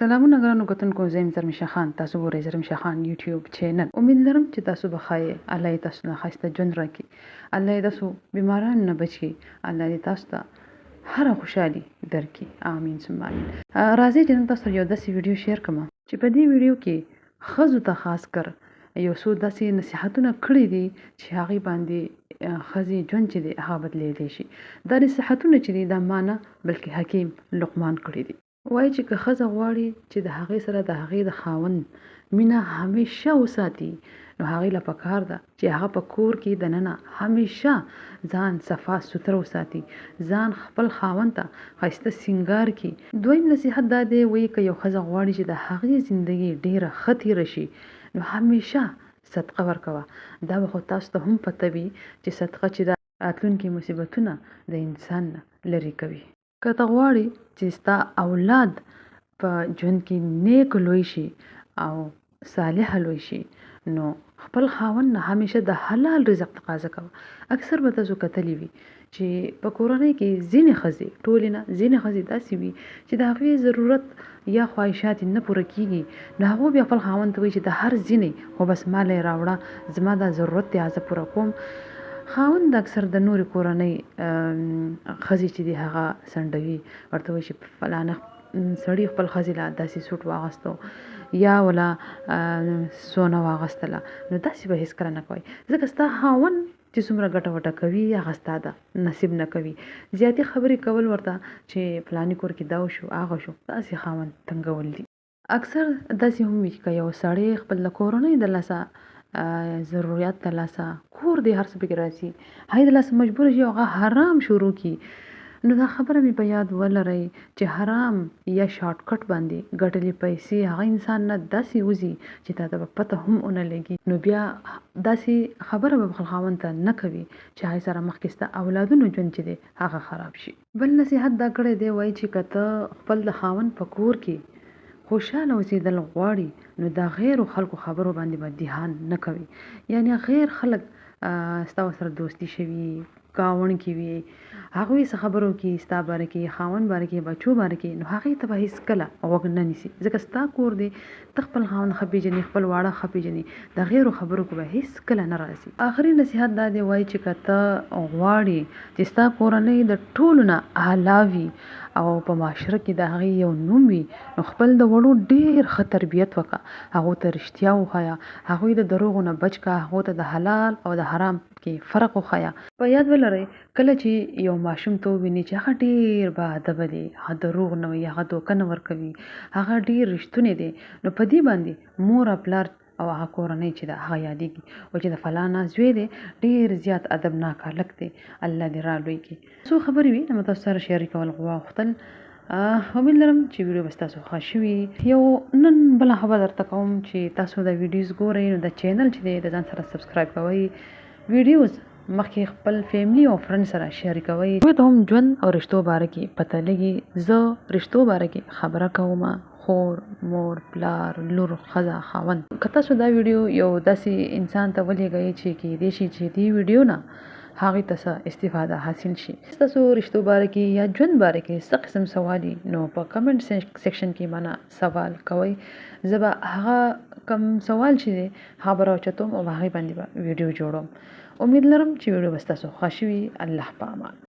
سلامونه ګرانو کتونکو زه یم زرمیشه خان تاسو ګورئ زرمیشه خان یوټیوب چینل امید لرم چې تاسو به ښه یئ الله یې تاسو له ښایسته ژوند راکړي الله یې تاسو بیمارانو نه بچ کړي الله دې تاسو ته هره خوشحالي درکړي آمین ثم آمین راځئ چې نن تاسو سره یو داسې ویډیو شیر کړم چې په دې ویډیو کې ښځو ته خاص کر یو څو داسې نصیحتونه کړي دي چې هغې باندې ښځې ژوند چې دی هغه بدلیدلی شي دا نصیحتونه چې دي دا ما نه بلکې حکیم لقمان کړي دي. وايي چې که ښځه غواړي چې د هغې سره د هغې د خاوند مینه همیشه وساتي نو هغې له پکار ده چې هغه په کور کې دننه همیشه ځان صفا سوتره وساتي، ځان خپل خاوند ته ښایسته سینګار کړي. دویم نصیحت دا دی وایي که یو ښځه غواړي چې د هغې زندګي ډیره ښه تیره شي نو همیشه صدقه ورکوه، دا به خو تاسو ته هم پته وي چې صدقه چې ده راتلونکي مصیبتونه د انسان نه لرې کوي. که ته غواړې چې ستا اولاد په ژوند کې نیک لوی شي او صالح لوی شي نو خپل خاوند نه همیشه د حلال رزق تقاضا کوه. اکثر به تاسو کتلي وي چې په کورنۍ کې ځینې ښځې، ټولې نه، ځینې ښځې داسې وي چې د هغوی ضرورت یا خواهشات یې نه پوره کیږي نو هغوی بیا خپل خاوند ته وایي چې د هر ځینې خو بس ما له یې راوړه زما دا ضرورت دی زه پوره کوم. خاوند اکثر د نورې کورنۍ ښځې چې دي هغه څنډوي ورته وایي چې فلانه سړي خپل ښځې له داسې سوټ واغستو یا ولا سونه واغستله نو داسې به هېڅکله نه کوئ ځکه ستا خاوند چې څومره ګټه وټه کوي هغه ستا د نصیب نه کوي زیاتې خبرې کول ورته چې فلاني کور کې دا وشو هغه شو داسې خاوند تنګول دي. اکثر داسې هم وي که یو سړی خپل د کورنۍ د لاسه ضروریات د لاسه کور دی هر څه پکې راځي هغه د لاسه مجبور شي او هغه حرام شروع کړي نو دا خبره مې په یاد ولرئ چې حرام یا شارټ کټ باندې ګټلې پیسې هغه انسان نه داسې وځي چې تاته به پته هم ونه لګي نو بیا داسې خبره به خپل خاوند ته نه کوي چې هغې سره مخکې ستا اولادونو ژوند چې دی هغه خراب شي. بل نصیحت دا کړی دی وایي چې که ته خپل د خاوند په کور کې خوشحاله اوسیدل غواړي نو د غیرو خلکو خبرو باندې به دهان نه کوي یعنې غیر خلک ستا ورسره دوستي شوي ګاونډ کې وي هغوی څه خبرو کې ستا باره کې خاوند باره کې بچو باره کې نو هغې ته به هیڅکله غوږ نه نیسي ځکه ستا کور دی ته خپل خاوند ښه پیژنې خپل واړه ښه پیژنې د غیرو خبرو کې به هیڅکله نه راځي. اخري نصیحت دا دی وایي چې که ته غواړي چې ستا کورنۍ د ټولو نه اعلی وي او په معاشره کې د هغې یو نوم وي نو خپل د وړو ډیر ښه تربیت وکړه هغو ته رښتیا وښایه هغوی د دروغو نه بچ کړه هغو ته د حلال او د حرام کې فرق وښایه. په یاد ولرئ کله چې یو ماشوم ته ووینې چې هغه ډیر با ادبه دی هغه دروغ نه وایي هغه دوکه نه ورکوي هغه ډیر رښتونی دی نو په دې باندې مور او پلار او هغه کورنۍ چې ده هغه یادېږي او چې د فلانه زوی دی ډیر زیات ادبناک هلک دی الله دې را لوی کړي. څو خبرې وي نو تاسو سره شیئر کول غوښتل امید لرم چې ویډیو به ستاسو خوښه شوي. یو نن بله خبره درته کوم چې تاسو دا ویډیوز ګورئ نو دا چینل چې دی د ځان سره سبسکرایب کوئ ویډیوز مخکې خپل فیملی او فرند سره شریکوئ ته هم ژوند او رشتو باره کې پته لګي زه رشتو باره کې خبره کوم خور مور پلار لور ښځه خاوند. که تاسو دا ویډیو یو داسې انسان ته ولیږئ چې کیدای شي چې دې ویډیو نه هغه ته څه استفاده حاصل شي ستاسو رشتو باره کې یا ژوند باره کې څه قسم سوال وي نو په کمنټ سیکشن کې مانه سوال کوئ زه به هغه کوم سوال چې دی هغه به راوچتوم او هغې باندې به ویډیو جوړوم امید لرم چې ویډیو به ستاسو خوښ وي الله په امان.